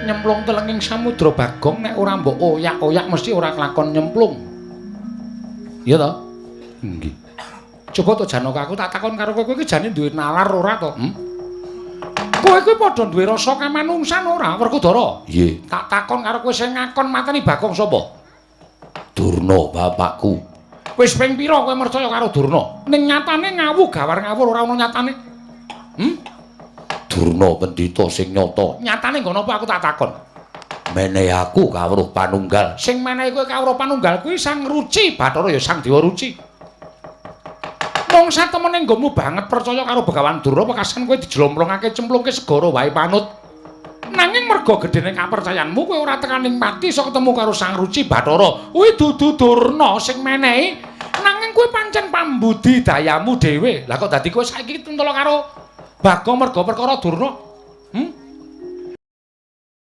Nyemplung telenging samudra Bagong nek ora mbok oyak-oyak mesti ora kelakon nyemplung. Iya to? Nggih. Coba to Janaka, aku tak takon karo kowe, kowe iki jane duwe nalar ora to? Hmm? Kowe kuwi padha duwe rasa kamanungsan ora, Werkudara? Nggih. Tak takon karo kowe, sing ngakon mateni Bagong sapa? Durna bapakku. Wis ping pira kowe mercaya karo Durna? Ning nyatane ngawu gawar ngawur ora ana nyatane. Hmm? Durna pendhita sing nyata. Nyatane nggon apa aku tak takon? Menehi aku kawruh panunggal. Sing menehi kowe kawruh panunggal kuwi Sang Ruci Bathara, ya Sang Dewa Ruci. Mong satemene nggonmu banget percaya karo Begawan Durna, pekasan kowe dijlomplongake cemplungke segara wae panut. Nanging merga gedene kapercayanmu kowe ora tekaning pati iso ketemu karo Sang Ruci Bathara. Kuwi dudu Durna sing menehi, nanging kowe pancen pambudi dayamu dhewe. Lah kok dadi kowe saiki pentol karo Bagong merga perkara Durna?